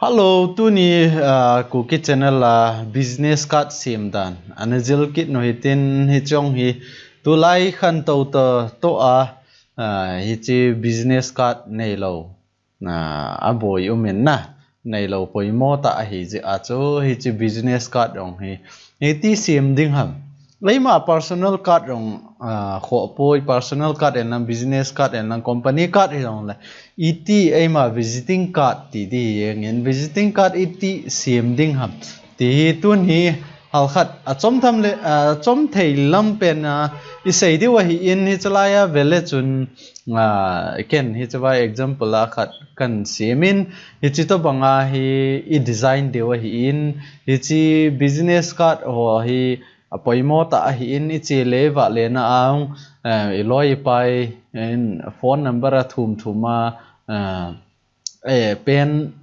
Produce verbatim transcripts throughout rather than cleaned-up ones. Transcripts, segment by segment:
Hello, tuni, ah, Kuki channel a business card sem dan ana jil kit nu hitin, hiche jong hi tulai khantou toh a, ah, hiche business card neilou, ah, aboi um in na, neilou poimo tah ahi jeh a chu hiche business card jong hi iti sem ding ham. Eima personal card jong, ah, khoh poi, personal card en lang, business card en lang, company card hi jong le. Iti eima visiting card ti ding hi jeng in, visiting card iti sem ding ham ti hi tun hi halkhat achom tham le, ah, achom thei lam pen a isei diu ahi in, hiche lai a vele chun, ah, ken hiche vai example a khat kan sem in, hiche tobang a hi i design diu ahi in, hiche business card ho hi apoimo tah ahi in, iche le vahle na a, eh, iloi ipai in phone number athum thum a, eh, eh, pen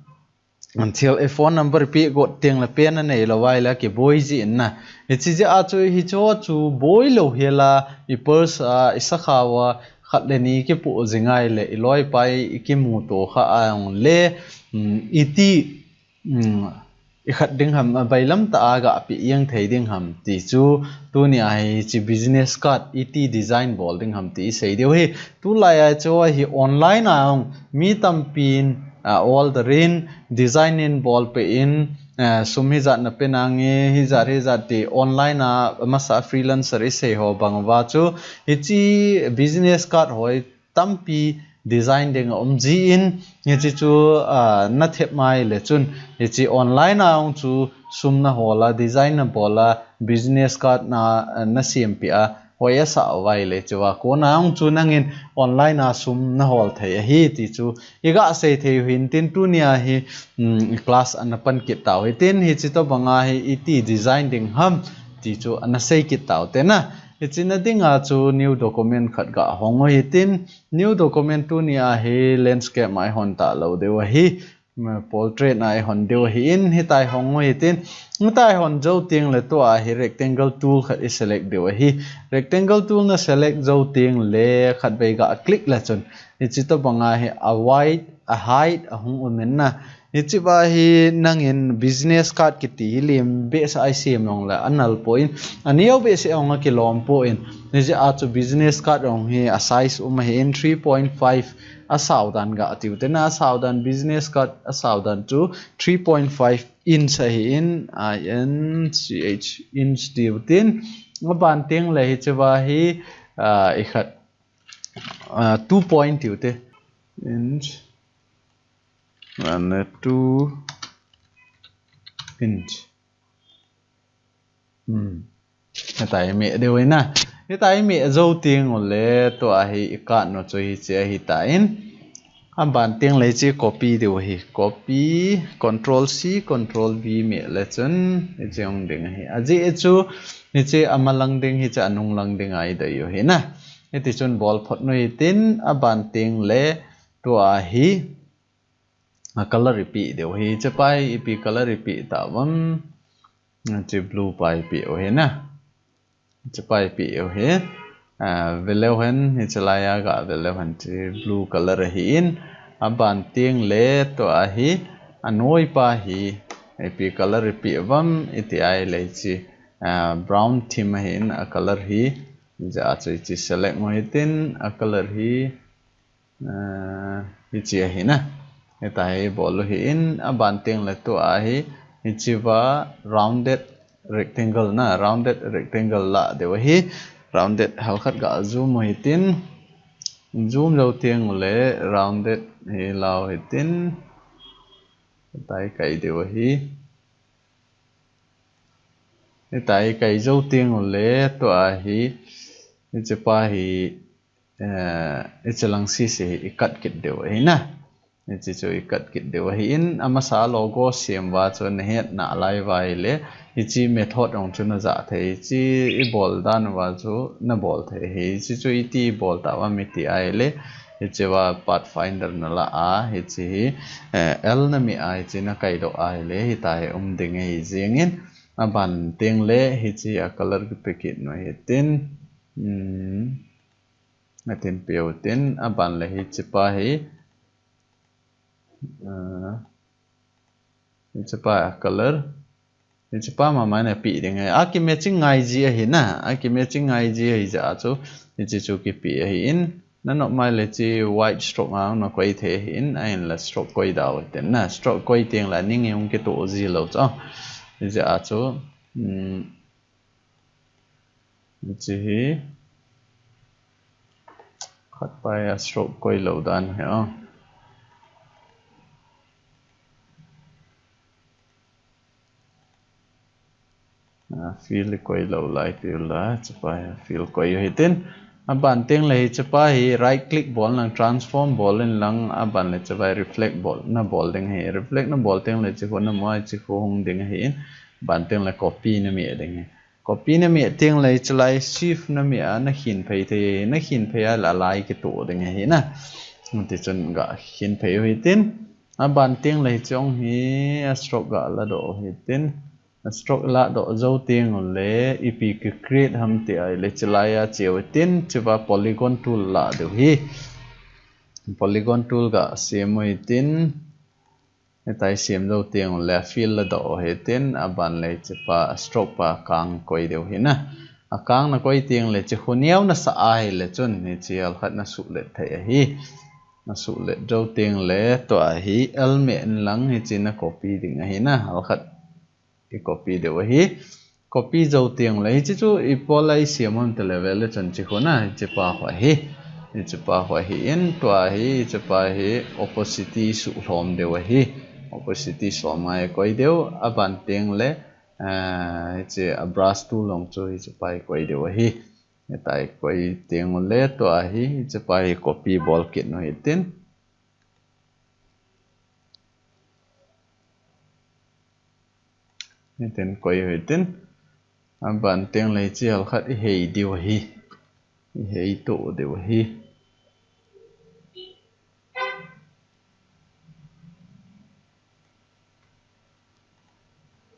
an thil, eh, phone number pe got teng le pen anei lou vai le kiboi ji in na. Hiche jeh a chu hiche chu boi lou hel a, i purse a, i sakha a khat le ni kipoh jing ngai le iloi ipai ikimuto kha a jong le, um, iti um, ikhat ding ham, abailam tah a gah pe jeng thei ding ham ti chu tuni a hiche business card iti design bol ding ham ti isei diu hi. Tulai a chu hi online a jong mi tampin, ah, order in, design in bol peh in, ah, sum hijat na pe nange, hijat hijat ti online a masa freelancer isei ho bang uva chu hiche business card ho hi tampi design ding aum ji in, hiche chu, ah, na thep mai le chun, hiche online a jong chu sum na hol a, design na bol a, business card na, ah, na sem peh a, hoi asah uva ahile chu a kona jong chu nangin online a sum na hol thei ahi ti chu iga sei thei u hin tin tuni a hi, um, class ana pan kit tau hitin hiche tobang a hi iti design ding ham ti chu ana sei kit tau te na. Hiche na ding a chu new document khat ga hong u hitin, New document tuni a hi landscape a ihon talou diu ahi. Ma portrait a ihon diu ahi in, hitia ihon u hitin. Hitia ihon jou teng le tua hi rectangle tool khat i select diu ahi. Rectangle tool na select jou teng le khatvei ga click le chun. Hiche tobang a hi a wide, a height, ahung um in na. Hiche va hi nangin business card kiti hi lem behseh a i sem nung le anal poi, aneo behseh a hung a kilom poi. Hiche a chu business card hung hi a size um ahi in three point five a saudan ga tiu te na, a saudan business card a saudan chu three point five inch ahi in, I N C H inch tiu tin. Aban teng le hiche va hi, ah, i khat, ah, two point tiu te. Inch. One, two inch. Hmm. Hitia i meh diu ahi na. Hitia i meh jou teng u le tua hi i card nu chu hiche ahi tan. Aban teng le hiche copy diu ahi. Copy, control C, control V meh le chun hiche hung ding ahi. Ajeh chu hiche amalang ding, hiche anunglang ding a i dei u ahi na. Hiti chun bol phot nu hitin aban teng le tua hi a color i peh diu ahi, hiche pa hi ipi color i peh tauvam, hiche blue pa i peh u ahi na. Hiche pa i peh u ahi. Ah, ve leu hen, hiche lai a ga ve leu hen, hiche blue color ahi in, aban teng le tua hi, anoi pa hi, ipi color i peh uvam, iti ahile hiche, ah, brown theme ahi in, a color hi, hiche a chu hiche select u hitin, a color hi, Ah, hiche ahi na. Hitia hi bol u ahi in, aban teng le tua hi, hiche va rounded rectangle na, rounded rectangle la diu ahi. Rounded halkhat ga zoom u hitin, zoom jou teng u le rounded hi la u hitin, hitia i kai diu ahi. Hitia i kai jou teng u le tua hi, hiche pa hi, eh, hiche lang sese hi i cut kit diu ahi na. Hiche chu i cut kit diu ahi in, amasa logo sem uva chu na het nalai uva ahile, hiche method hung chu na ja thei, hiche i bol dan uva chu na bol thei ahi, hiche chu iti bol tauvam iti ahile, hiche va Pathfinder na la a, hiche hi, eh, L na meh a, hiche na kai doh ahile, hitia hi um ding ahi jeng in, aban teng le, hiche a color kipe kit nu hitin, um, Atin peh u tin, aban le hiche pa hi, ah, Hiche pa a color. Hiche pa mama na pe ding ahi. A ki matching ngai ji ahi na. A ki matching ngai ji ahi jeh a chu. Hiche chu kipe ahi in. Nanop mai le hiche white stroke a na koi thei ahi in. Ahinla stroke koi dau hite na. Stroke koi teng le ning hung kitoh ji lou chu. Hijeh a chu. Um, Hiche hi khat pa hi a stroke koi lou dan hi a. A, fill koi lou lai tiu la, hiche pa hi fill koi u hitin. Aban teng le hiche pa hi right click bol lang, transform bol in lang, aban le hiche pa hi reflect bol, na bol ding ahi. Reflect na bol teng le hiche khu na mu a, hiche khu hung ding ahi in. Aban teng le copy na meh ding ahi. Copy na meh teng le hiche lai shift na meh a na khin phei thei, na khin phei a la lai kitoh ding ahi na. Tichun ga khin phei u hitin. Aban teng le hiche hi a stroke ga la doh u hitin. A stroke la doh jou teng le ipi ki create ham ti ahile hiche lai a che u hitin, hiche pa polygon tool la diu ahi. Polygon tool ga sem u hitin. Hitia i sem jou teng le fill la doh u hitin, aban le hiche pa stroke pa kang koi diu ahi na. Akang na koi teng le hiche khu neo na sah ahile chun hiche halkhat na suhlet thei ahi. Na suhlet jou teng le tua hi L meh in lang hiche na copy ding ahi na. Halkhat i copy diu ahi. Copy jou teng le hiche chu ipi a i sem ham ti le vele chun hiche khu na, hiche pa khu ahi. Hiche pa khu ahi in tua hi, hiche pa hi opacity suhlhom diu ahi. Opacity som a i koi diu, aban teng le, ah, hiche a brush tool jong chu hiche pa i koi diu ahi. Hitia i koi teng le tua hi, hiche pa hi copy bol kit u hitin. Hitin koi u hitin. Aban teng le hiche halkhat i hei diu ahi. I hei toh diu ahi.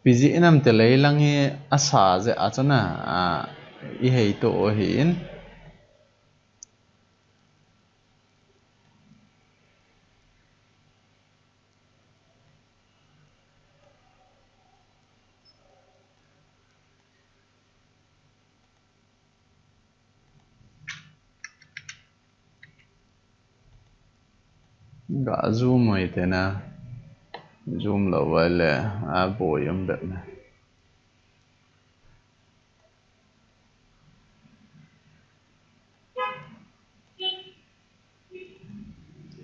Ipi jeh inem ti le lang hi asa jeh a chun a, a, i hei toh u ahi in. Ga zoom u hite na. Zoom lou vai le, a boi um bep na.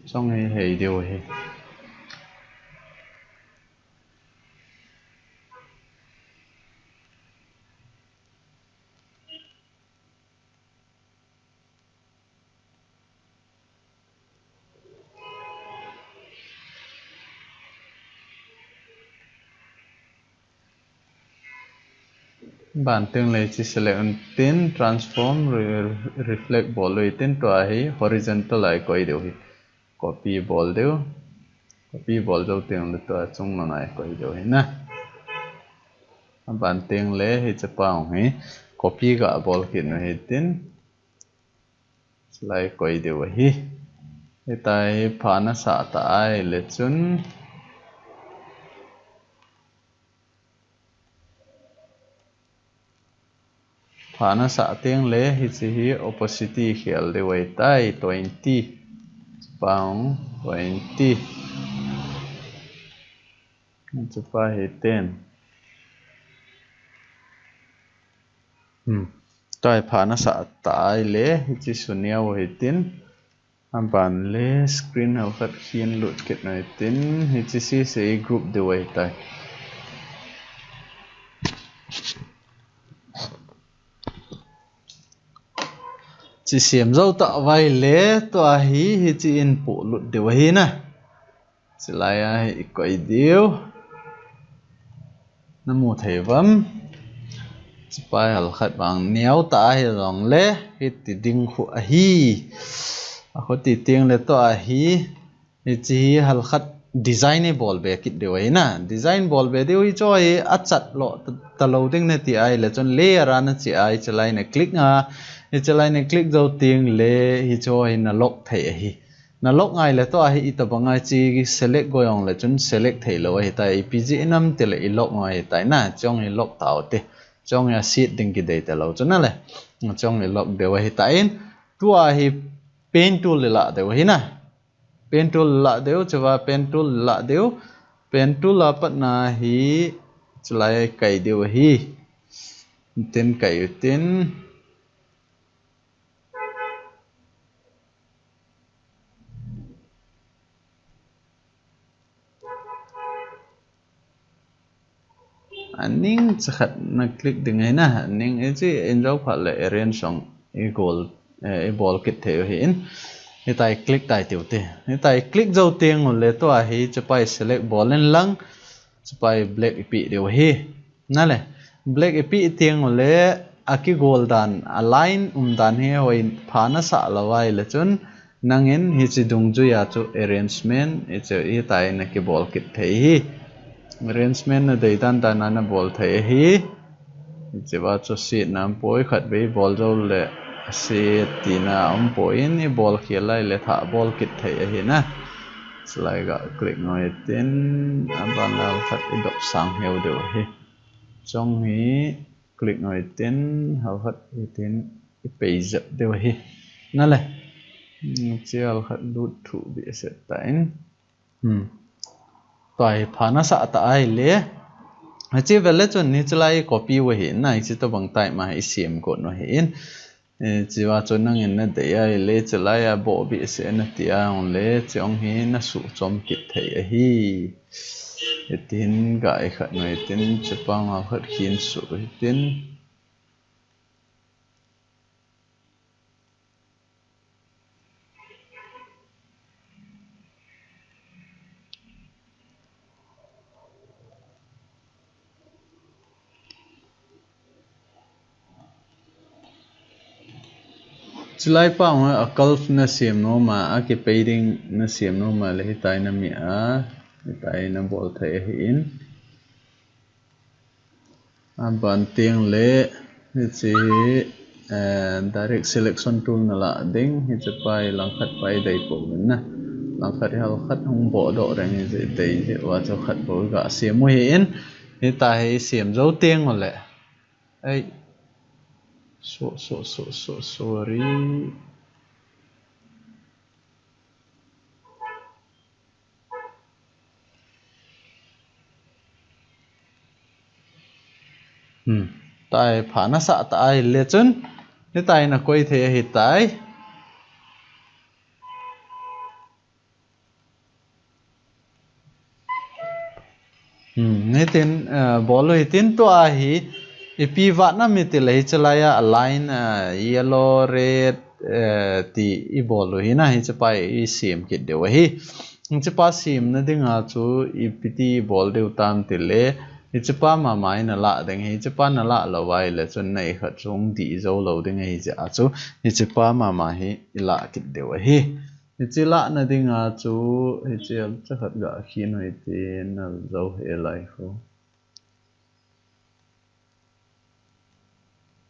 Chong hi hei diu ahi. Aban teng le hiche select un tin transform re-, reflect bol u hitin tua hi horizontal a i koi diu ahi. Copy bol diu. Copy bol jou teng le tua chung lang a i koi diu ahi na. Aban teng le hiche pa hi copy ga bol kit u hitin. Hiche lai koi diu ahi. Hitia hi pha na sah ta ahile chun. Pha na sah teng le hiche hi opacity khel diu ahitai, twenty. Hiche pa twenty. Hiche pa hi ten. Hmm. Tua hi pha na sah ta ahile, hiche suneo hitin. Aban le screen halkhat khin lut kit u hitin, hiche sese i group diu ahitai. Hiche sem jou ta vai le, tua hi, hiche in polut diu ahi na. Hiche lai a hi i koi diu. Na mu thei uvam. Hiche pa hi halkhat vang neo ta ahi jong le, hiti ding khu ahi. A khuti teng le tua hi, hiche hi halkhat design i bol be kit diu ahi na. Design bol be diu hiche hi a chat lou ta, ta lou ding na ti ahile chun layer a na che a, hiche lai na click a, hiche lai na click jou teng le hiche hi na lock thei ahi. Na lock ngai le tua hi itobang a chi select go jong le chun select thei lou ahitai. Ipi jeh inem tile i lock ngai ahitai na. Chong i lock tau te. Chong a set ding kidei talou chun ale. Chong i lock diu ahitai. Tua hi pen tool i la diu ahi na. Pen tool la diu, chua pen tool la diu. Pen tool a pat na hi chulai kai diu ahi. Tin kai u tin. Aning chakhat na click ding ahi na, aning e chi in jo phat le arrange song i gol, eh, i bol kit thei u ahi in. Hitai click tai tiu te. Hitai click jo teng u le tua hi chapai select bol in lang, chapai black i pi diu ahi. Na le, black i pi teng u le a kigol dan, a line um dan hi hoi pha na sa lou vai le chun, nangin hichi dungjui a chu arrangement, hichi hitai na kibol kit thei hi. Arrangement na dei dan dan a na bol thei ahi. Hichi va chu set na um poi khat vei bol jo le set tina um poi in i bol khel lai le tha bol kit thei ahi na. Slide ga click ngai tin, a ban la khat i dop sang heu diu ahi. Chong hi click ngai tin, hal khat hi tin i pei jep diu ahi. Na le, hmm, chial khat lut thu bi set ta in. Hmm. Tua hi pha na sa ta ai le. Hichi vele chun hichi lai copy u ahi na, hichi tobang tai ma hi sem got u ahi in. Eh, chiva chu nangin na dei ai le, chulai a bo bi se na ti a hong le, chong hi na su chom kit thei ahi. Hitin ga i khat noi tin, chapang a khat khin su hitin. Chulai pa hong a curve na sem nom a, a kipei ding na sem nom a le hitai na mi a, hitai na bol thei ahi in. A ban teng le, hichi hi, eh, direct selection tool na la ding, hichi pa hi langkhat pa i dei po min na. Langkhat hi halkhat hong bo do reng hichi dei hi, wa chu khat bo ga sem u hi in, hita hi sem jo teng u le. Ei. So, so, so, so, sorry. Hmm. Tai pha na sa ta ai le chun. Hitai na koi thei ahi tai. Hmm, hitin, eh, bol u hitin tua hi, ipi vat na mi ti le hi chulai a line, eh, yellow, red, eh, ti i bol u hi na hi chapa i sem kit diu ahi. Chapa sem na ding a chu ipi ti bol diu tam ti le, hi chapa mama i na la ding hi chapa na la lou vai le chun na i khat chung di jo lou ding hi cha chu, hi chapa mama hi i la kit diu ahi. Hichi lah na ding a chu, hichi a chakhat ga khin u hitin na jo he lai khu.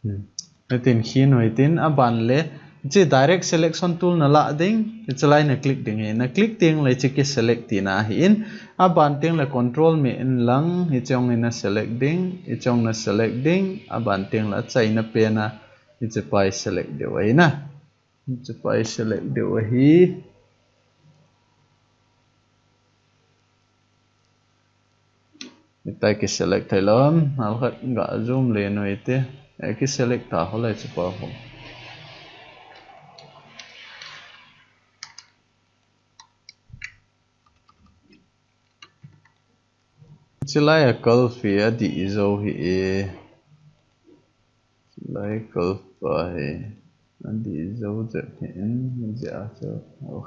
Hmm. Hitin khin u hitin a ban le, hichi direct selection tool na la ding, hichi lai na click ding hi. Na click teng le hichi ki select ti na hi in, a ban teng le control me in lang, hichi ong in na select ding, hichi ong na select ding, a ban teng le a chai na pe na, hichi pa i select diu ahi na. Hichi pa i select diu ahi. Hitai ki select thei lou, halkhat ga zoom le noi te. Eh, ki select ta ho lai chu pa ho. Chulai a curve hi a di jo hi e. Chulai curve pa hi a di jo jep hi in, ja chu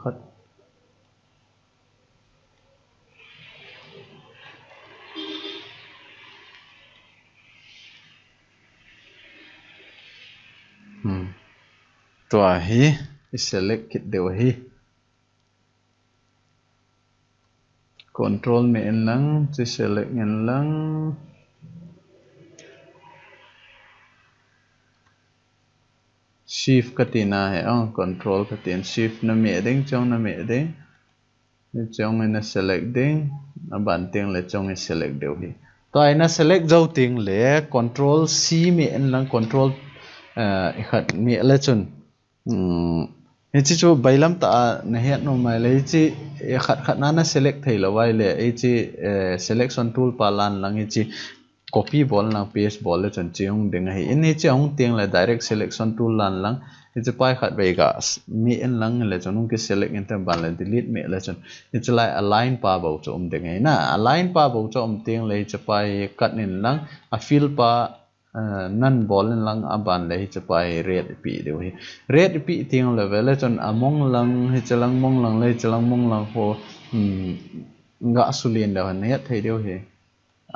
khat. Hmm. Tua hi i select kit diu ahi. Control me in lang, chi select in lang. Shift kati na hi, oh, control kati in, shift na meh ding, chong na meh ding. Chong na select ding, aban teng le chong i select diu hi. Tua na select jou teng le control C meh in lang, control, eh, khat meh le chun. Hmm. Hichi chu bailam tah a na het nom mai le hichi, eh, khat khat na na select thei lou vai le hichi, eh, selection tool pa lan lang hichi copy bol lang paste bol le chun chi hung ding ahi. In hichi hung teng le direct selection tool lan lang hichi pa hi khat vei ga s-, meh in lang le chun hung ki select in te ban le delete meh le chun hichi lai align pa bou chu um ding ahi na. Align pa bou chu um teng le hichi pa hi cut in lang a fill pa, eh, none bol in lang aban le hichi pa hi red i pe diu hi. Red i pe teng le ve le chun among lang hichi lang mong lang le hichi lang mong lang ho, hmm, ga sulin diu hi na het thei diu hi.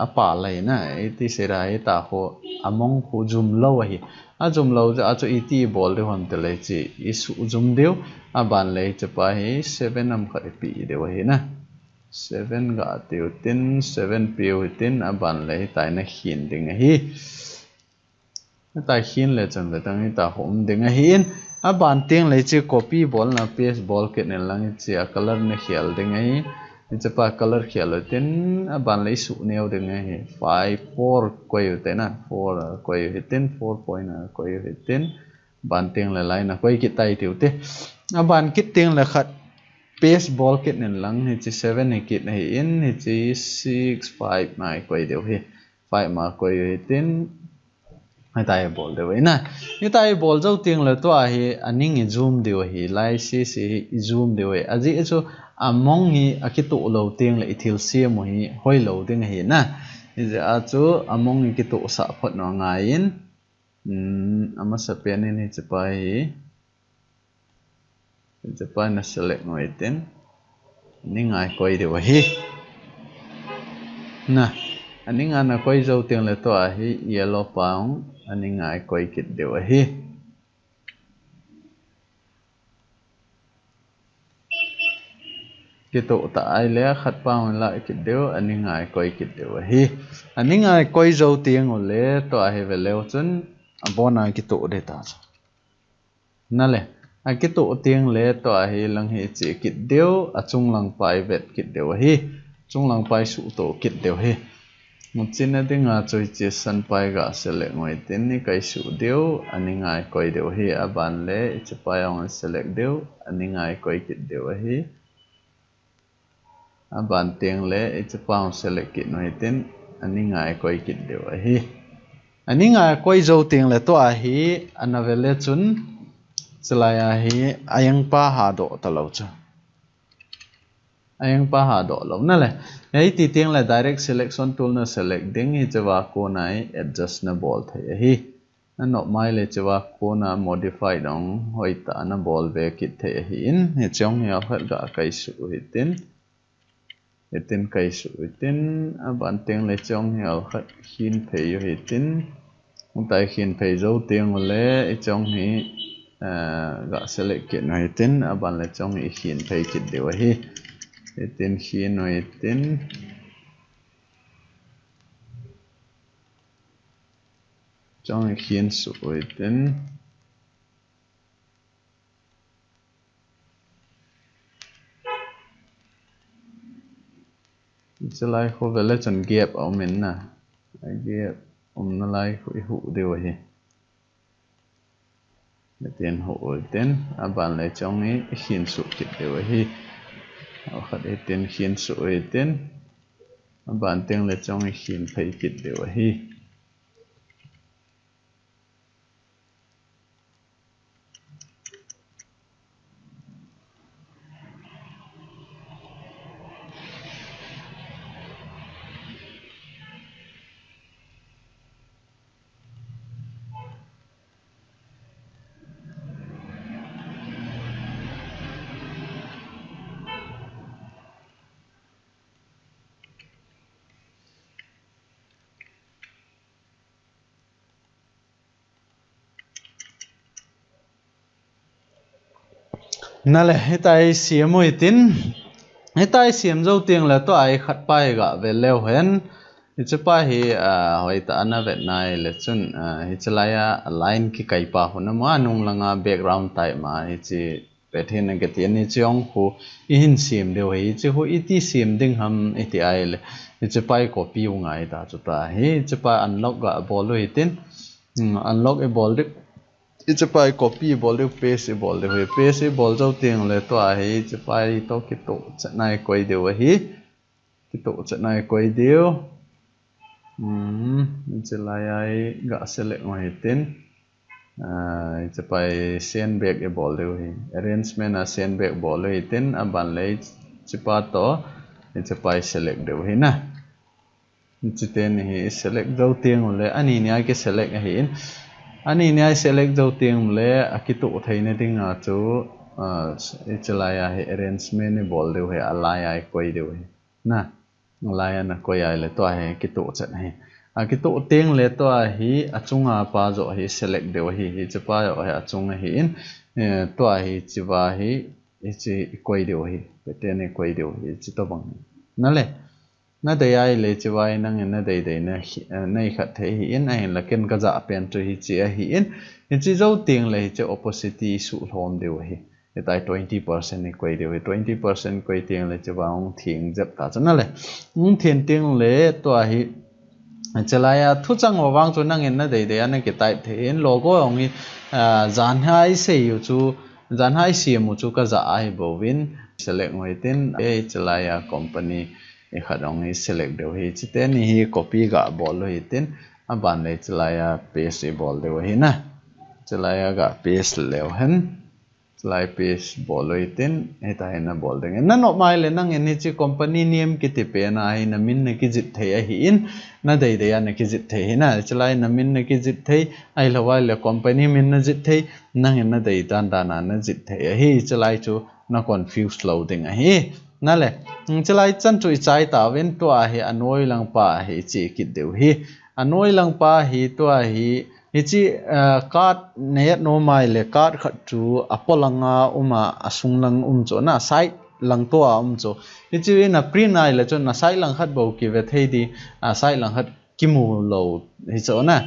Apa lai na, iti sei ra ita ho among ho zoom lou ahi. A zoom lou ja a chu iti bol diu ham te le chi i su zoom diu aban le hichi pa hi seven ham khat i pe diu ahi na. Seven ga tiu tin, seven piu hi tin, aban le hitai na hin ding ahi. Hitai hin le chun ve tang hita hom ding ahi in, aban teng le chi copy bol na paste bol kit in lang hichi a color na khel ding ahi. Hichi pa color khel u tin, aban le i su neo ding ahi. Five, four koi u te na, four koi u hi tin, four point a koi u hi tin, ban teng le line a koi kit tai tiu te. Aban kit teng le khat paste bol kit in lang hichi seven hi kit ahi in, hichi six, five mai koi diu hi. Five ma koi u hi tin, hitai bol diu ahi na. Hitai bol jou teng le tua hi aning i zoom diu ahi, lai si si hi i zoom diu ahi. Ajeh chu among hi akitoh lou teng le i thil siam u hi hoi lou ding ahi na. Hijeh a chu among i kitoh sah phot nau ngai in, hmm, amasa pen in hichi pa hi. Hichi pa na select u hi tin. Aning a i koi diu ahi. Na, aning a na koi jou teng le tua hi yellow pa hung aning a i koi kit diu ahi. Kitoh ta ai le khat pa hung la kit diu, aning a i koi kit diu ahi. Aning a i koi jou teng u le tua hi ve leu chun abon a kitoh ding ta chu. Na le, akitoh teng le tua hi lang hichi kit diu, achung lang pa i vet kit diu ahi. Chung lang pa i suhtoh kit diu ahi. Hichi na ding a chu hichi san pa i ga select u hi tin, i kai suh diu, aning a i koi diu ahi, aban le hichi pa i hung select diu, aning a i koi kit diu ahi. Aban teng le hichi pa hung select kit u hi tin, aning a i koi kit diu ahi. Aning a i koi jou teng le tua hi ana ve le chun, chulai a hi ayang pa ha doh ta lou chu. Ayang pa ha doh lou na le. Hiti teng le direct selection tool na select ding, hichi va kona i adjust na bol thei ahi. Na nop mai le hichi va kona modify dong hoi ta na bol ve kit thei ahi in, hichi hung hi a khat ga kai suh u hi tin. Hi tin kai suh u hi tin, aban teng le hichi hung hi a khat hin phei u hi tin. Hitai hin phei jou teng u le hichi hung hi, eh, ga select kit u hi tin, aban le hichi hung hi hin phei kit diu ahi. Hi tin hin u hi tin. Chong i khin suh u hi tin. Chulai khu ve le chun gap a um in na. Gap umna lai khu i huh diu ahi. Hitin huh u hi tin, aban le chong i khin suh kit diu ahi. Akhat hitin khin suh u hi tin, aban teng le chong i khin phei kit diu ahi. Na le, hitai siam u hi tin. Hitai siam jou teng le tua hi khat pa hi ga ve leu hen. Hichepa hi, ah, hoitah a navet nai le chun, ah, hiche laia line kikai pa khu namu a, nung langa background type ma hiche Pathen a kiti ani chong khu ihin sem diu hi, hiche khu iti sem ding ham iti ai le. Hichepa i copy u ngai ta chu ta hi, hichepa unlock ga bol u hitin, hmm, unlock i bol diu. Hichepa i copy i bol diu, paste i bol diu hi, paste i bol jou teng le tua hi, hichepa i toh kitoh chet nai koi diu ahi. Kitoh chet nai koi diu. Hmm, hiche laia i ga select u hitin. Ah, hichepa i send back i bol diu hi. Arrangement a send back bol u hitin, aban le hichepa toh, hichepa i select diu hi na. Hiche teni hi i select jou teng u le, ani nia ki select ahin. Ani nia i select jou teng u le, akitoh theina dinga chu, ah, hiche laia hi arrangement i bol diu hi, alaia i koi diu hi. Na, alaia na koi ai le tua hi kitoh chet hi. Akitoh teng le tua hi achunga pa joh hi select diu hi, hichepa joh hi achung ahin, eh, tua hi hicheva hi, hiche i koi diu hi, Pathen i koi diu hi, hiche tobang hi. Na le, nadei ai le hicheva hi nangin nadei dei na hi, eh, na i khat thei ahin, ahinla ken ka ja pen chu hiche ahin, hiche jou teng le hiche opacity i suhlhom diu hi. Hitia twenty percent i koi diu hi, twenty percent koi teng le hicheva hung theng jep ta chu na le. Hung theng teng le tua hi, hiche laia thuchang ho vang chu nangin nadei dei a na ki type thei in, logo hung hi, ah, jan hi i sei u chu, jan hi i sem u chu ka ja ahi bouvin, select u hitin, eh, hiche laia company i khat hung hi select diu hi, hiche teni hi copy ga bol u hitin, aban le hiche laia paste i bol diu hi na. Hiche laia ga paste leu hen. Hiche lai paste bol u hitin, hitia hi na bol ding. Na nop mai le nangin hiche company name kiti pen a hi na min na kijih thei ahin, nadei dei a na kijih thei hi na. Hiche lai na min na kijih thei, ahilou vai le company min na jih thei, nangin nadei dan dan a na jih thei ahi, hiche lai chu na confuse lou ding ahi. Na le, hiche lai chan chu i chai tauvin tua hi anoi lang pa hi i che kit diu hi. Anoi lang pa hi tua hi, hiche, eh, card na et nom ai le card khat chu apolang a um a, asung lang um chu na, side lang toh a um chu. Hiche hi na print ai le chun na side lang khat bou kive thei di, a side lang khat kimu lou hi chu na.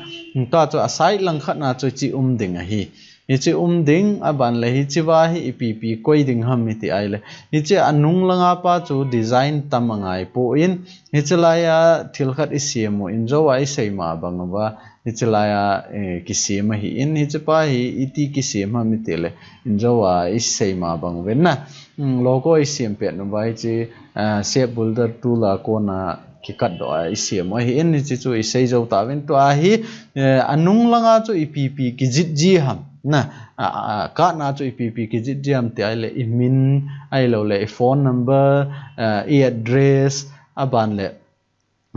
Tua chu a side lang khat na chu hiche um ding ahi. Hiche um ding, aban le hicheva hi ipi ipi koi ding ham iti ai le. Hiche anung langa pa chu design tam angai poi, hiche laia thil khat i sem u in, jou a i sei ma bang uva, hiche laia, eh, kisem ahin, hichepa hi iti kisem ham iti le, in jou a i sei ma bang uvin na. Hmm, logo i sem pet uva hiche, ah, Shape Builder tool a kona kikat doh a i sem u ahin, hiche chu i sei jou tauvin tua hi, eh, anung langa chu ipi ipi kijih ji ham. Na, a, a, a, card na chu ipi ipi kijih ji ham ti ai le, i min, ahilou le, i phone number, eh, i address, aban le,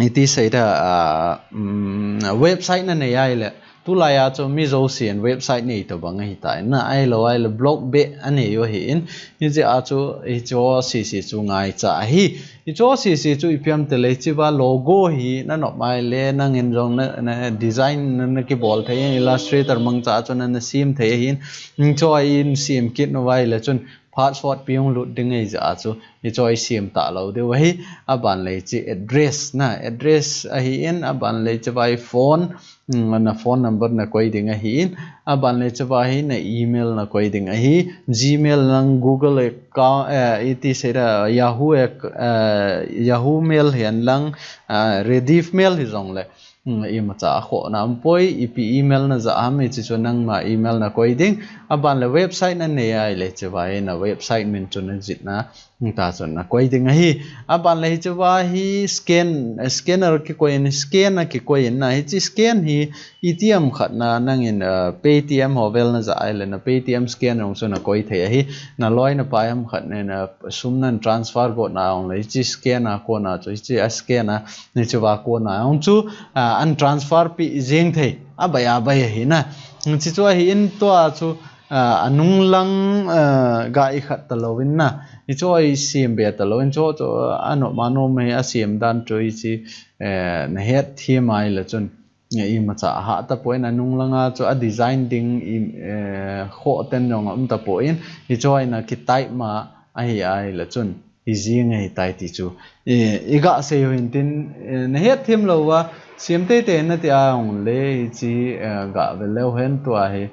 iti sei da, ah, um, website na nei ai le, tulai a chu mi jousen website nei tobang ahitai. Na, ahilou ai le, blog beh anei u ahin, hiche a chu, hiche ho sese chu ngaicha ahi. Hiche ho sese chu ipi ham ti le, hicheva logo hi na nop mai le, nangin jong na, na design na, na kibol thei, Illustrator mangcha chu na, na sem thei ahin, hiche ho in sem kit uva ai le chun, password pi hung lut ding ahi jeh a chu, hiche ho i sem talou diu ahi, aban le hiche address na, address ahin, aban le hicheva hi phone, mm, na phone number na koi ding ahin, aban le hicheva hi na email na koi ding ahi, Gmail lang, Google account, eh, iti sei da, Yahoo ac-, eh, Yahoo Mail hihen lang, eh, Rediff Mail hijong le, Hmm, imacha a khohna um poi, ipi email na ja ham, hiche chu nangma email na koi ding. Aban le website na nei ai le, hicheva hi na website min chu na jih na, hmm, ta chu na koi ding ahi. Aban le hicheva hi scan, scanner kikoi in, scan a kikoi in na, hiche scan hi iti ham khat na nangin, uh, Paytm ho vel na ja ai le na Paytm scan jong chu na koi thei ahi. Na loi na pai ham khat na, na sum nan transfer got na jong le, hiche scan a kona chu, hiche a scan a, hicheva kona jong chu, ah, an transfer pi jeng thei, abai abai ahi na. Hiche chu ahin tua chu, ah, anung lang, ah, ga i khat talou in na. Hiche ho i sem be talou in chu, chu, ah, anom anom hi a sem dan chu hiche, eh, na het thim ai le chun. Nge imacha a hah tapoi in anung langa chu a design ding i, eh, khoh ten jong a um tapoi in. Hiche ho in a ki type ma ahi ai le chun. hi jing ahi tai ti chu. I, i ga sei u hin tin, eh, na het thim lo a, siam tei tei na ti a ong le, i chi, eh, ga ve leu hen tua hi.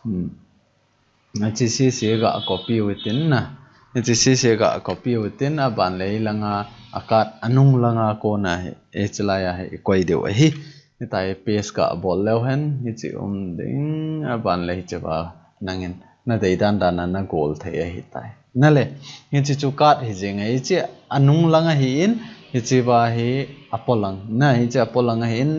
Hmm. Na chi si si ga copy u tin na. Na chi si si ga copy u tin a ban le i langa a card a nung langa kona hi, e chi lai a hi i koi diu ahi. Hitai paste ka bol leu hen, hichi um ding, a ban le hichi va nangin na dei dan dan a na gol thei ahi tai. Na le, hichi chu card hi jing ahi, hichi a nung lang ahi in, hichi va hi a polang. Na hichi a polang ahi in,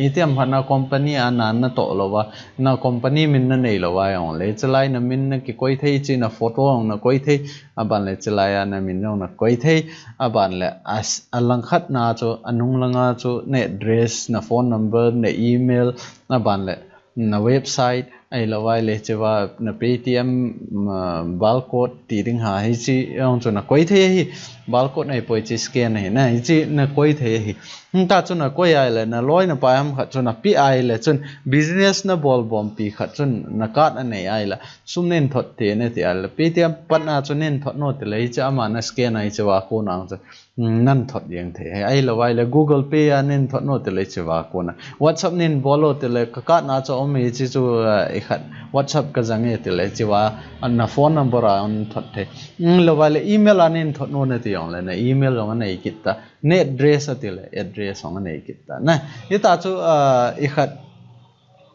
hitiam khat na company a na na to lo va, na company min na nei lo va ong le, hichi lai na min na kikoi thei, hichi na photo ong na koi thei, a ban le hichi lai a na min ong na koi thei, a ban le a s-, a lang khat na chu, a nung langa chu na address, na phone number, na email, a ban le na website, ahilou vai le hichi va na Paytm, mm, barcode ti ding ha hichi ong chu na koi thei ahi, barcode nei poi chi scan ahi na hichi na koi thei ahi. Hita chu na koi ai le na loi na pai ham khat chu na pi ai le chun business na bol bom pi khat chun na card a nei ai le sum nen thot te ne ti ai le Paytm pat na chu nen thot no ti le hichi ama na scan ai chi va ko nang chu, mm, nan thot jeng thei. Hei, ahilou vai le Google Pay a nen thot no ti le hichi va ko na. WhatsApp nen bol lo ti le ka card na chu om hichi chu, eh, i khat WhatsApp ka jang e ti le hichi va an na phone number a an thot thei. Mm, lou vai le email a nen thot no na ti ong le na email ong a nei kit ta. Na address a ti le address ong a nei kit ta. Na, hita chu, eh, i khat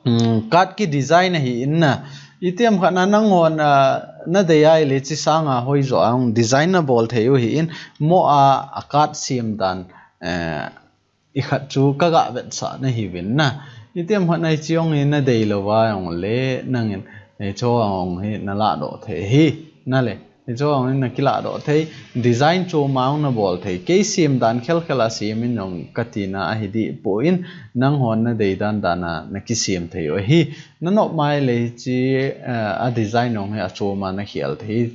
um, card ki design ahi in na. Itiam khat na nang hon, ah, na dei ai le chi sanga hoi zo ang design na bol thei u hi in mo a, a card siam dan, eh, i khat chu ka ga vet sa na hi vin na. Itiam khat na i chi ong i na dei lo va ong le nangin, eh, cho ong hi na la do thei hi na le. Hichu ong in na kila do thei, design chu ma ong na bol thei. Kei siam dan khel khel a siam in ong ka ti na ahi di po in nang hon na dei dan dan a na ki siam thei u ahi. Na nop mai le hichi, eh, a design ong hi a chu ma na khel thei.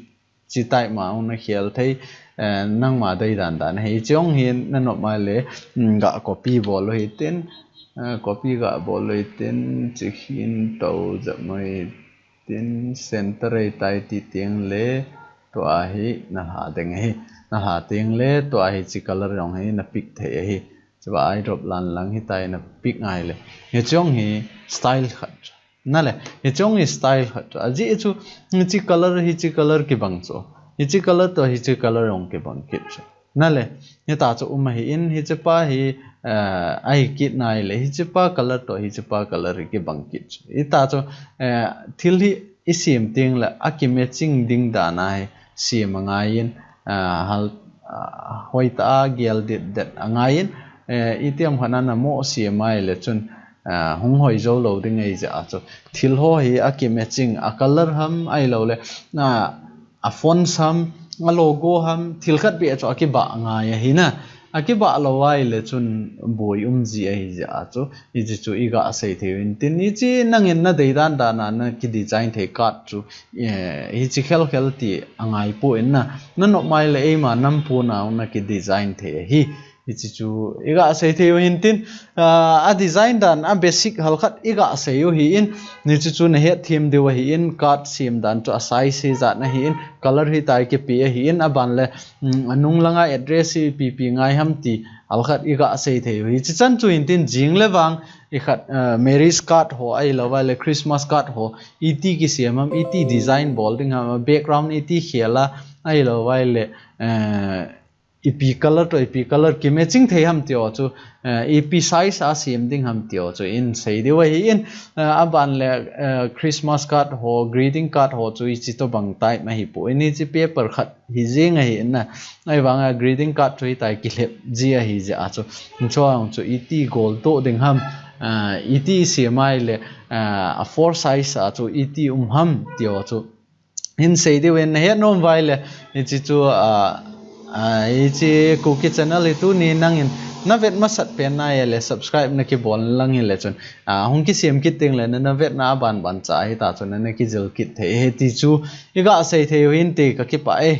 Chi type ma ong na khel thei, eh, nang ma dei dan dan ahi. Hichi ong hin na nop mai le, mm, ga copy bol u hi tin, eh, copy ga bol u hi tin, chi hin to jap mai tin center ei tai ti teng le tua hi na lha ding ahi. Na lha teng le tua hi chi color jong hi na pick thei ahi. Chuva eyedrop lan lang hi tai na pick ngai le. Hichi ong hi style khat. Na le, hichi ong hi style khat. Ajeh chu, hichi color, hichi color kibang chu. Hichi color to hichi color jong kibang kit chu. Na le, hita chu um ahi in, hichi pa hi, eh, ahi kit nai le, hichi pa color to, hichi pa color hi kibang kit chu. Hita chu, eh, thil hi i siam teng le, a ki matching ding dan a hi siam a ngai in, eh, hal, ah, hoi ta a gel det det a ngai in, eh, itiam khat na na mo siam ai le chun, ah, hung hoi zo lo ding ei ja chu. Thil ho hi a ki matching, a color ham ahilou le, na, a font ham, a logo ham, thil khat beh chu a kibah ngai ahi na. A kibah lo ai le chun boi um ji ahi ja chu. Hichi chu i ga sei thei u in tin hichi nangin na dei dan dan a na ki design thei card chu, eh, hichi khel khel ti a ngai po in na. Na nop mai le eima nam po na na ki design thei ahi. Hichi chu i ga sei thei u hin tin, ah, a design dan a basic hal khat i ga sei u hi in, hichi chu na het thim diu ahi in, card siam dan chu a size hi jat na hi in, color hi tai kipi ahi in, a ban le, mm, a nung langa address hi pi pi ngai ham ti hal khat i ga sei thei u hi. Hichi chan chu hin tin jing le vang i khat, ah, marriage card ho ahilou vai le Christmas card ho iti ki siam ham, iti design bol ding ham, background iti khel a ahilou vai le, eh, ipi color to ipi color ki matching thei ham ti u chu, eh, ipi size a siam ding ham ti u chu in sei diu ahi in, eh, a ban le, eh, Christmas card ho, greeting card ho chu hichi to bang type ahi po in hichi paper khat hi jing ahi in na. Ahivang a greeting card chu hitai ki lhep ji ahi ja chu. Hichu ong chu iti gol to ding ham, eh, iti siam ai le, eh, a four size a chu iti um ham ti u chu. Hin sei diu in na het nom vai le, hichi chu, ah, ah, hichi Kuki channel hi tuni nangin na vet masat pen na le subscribe na ki bol lang hi le chun, ah, hung ki siam kit ding le na, na vet na a ban ban cha hita chun na, na ki jil kit thei ahi ti chu i ga sei thei u hin ti ka kipah e.